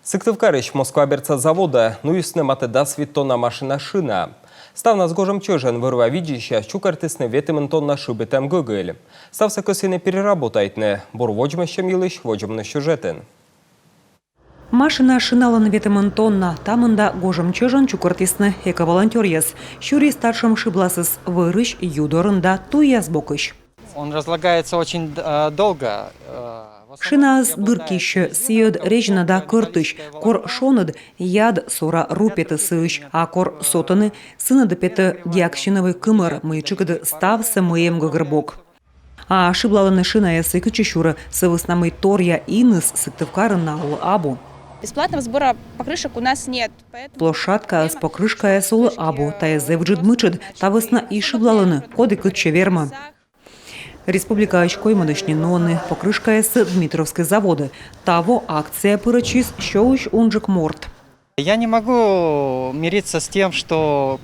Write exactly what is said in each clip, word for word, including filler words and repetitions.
Сыктывкарысь Москва бердса заводӧ нуисны матӧ дас вит тонна машина шына. Ставнас гожӧм чӧжӧн вӧр-ва видзысьяс чукӧртісны ветымын тонна шыбитӧм гӧгыль. Ставсӧ кӧсйӧны переработайтны. Бур водзмӧстчӧм йылысь водзӧ миян сюжетын. Машина шыналӧны ветымын тонна. Та мында гожӧм чӧжӧн чукӧртісны эко-волонтёръяс. Сюрис татшӧм шыбласыс вӧрысь, ю дорын да туйяс бокысь. Он разлагается очень д- э, долго. э, в основном Шынаыс дыр кисьӧ, сійӧ ӧд резина да кӧртысь. Кор шоныд, яд сора ру петӧ сыысь, а кор сотӧны, сынӧдӧ петӧ диоксиновӧй кымӧр, мый тшыкӧдӧ ставсӧ мыйӧм гӧгӧрбок. А шыблалӧны шынаяссӧ кытчӧ сюрӧ, сы вӧсна мый торъя иныс Сыктывкарын на олӧ абу. Бесплатного сбора покрышек у нас нет, поэтому... Площадкаыс, покрышкаяс олӧ абу, тайӧ зэв ыджыд мытшӧд, та вӧсна и шыблалӧны, коді кытчӧ вермӧ. Республикаысь коймӧдысь нин нуӧны покрышкаяссӧ Дмитровскӧй заводӧ. Таво акцияӧ пырӧдчис сёысь унджык морт. Я не могу мириться с тем, что...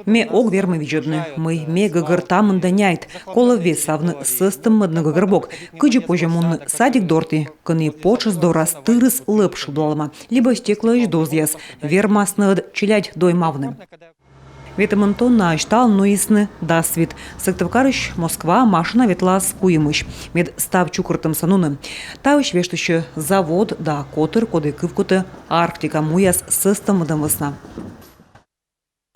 Ме ог вермы видзӧдны, мый ме гӧгӧр та мында няйт, колӧ весавны, сӧстӧммӧдны гӧгӧрбок. Кыдзи позьӧ мунны садик дорті, кӧні потшӧс дорас тырыс лӧп шыблалӧма, либӧ стеклоысь дозъяс, вермасны ӧд челядь доймавны. Ветымын тоннаысь талун нуисны дас вит. Сыктывкарысь Москваӧ машина ветлас куимысь. Мед став чукӧртӧмсӧ нуны, таысь вештысьӧ завод да котыр, коді кывкутӧ Арктика муяс сӧстӧммӧдӧм вӧсна.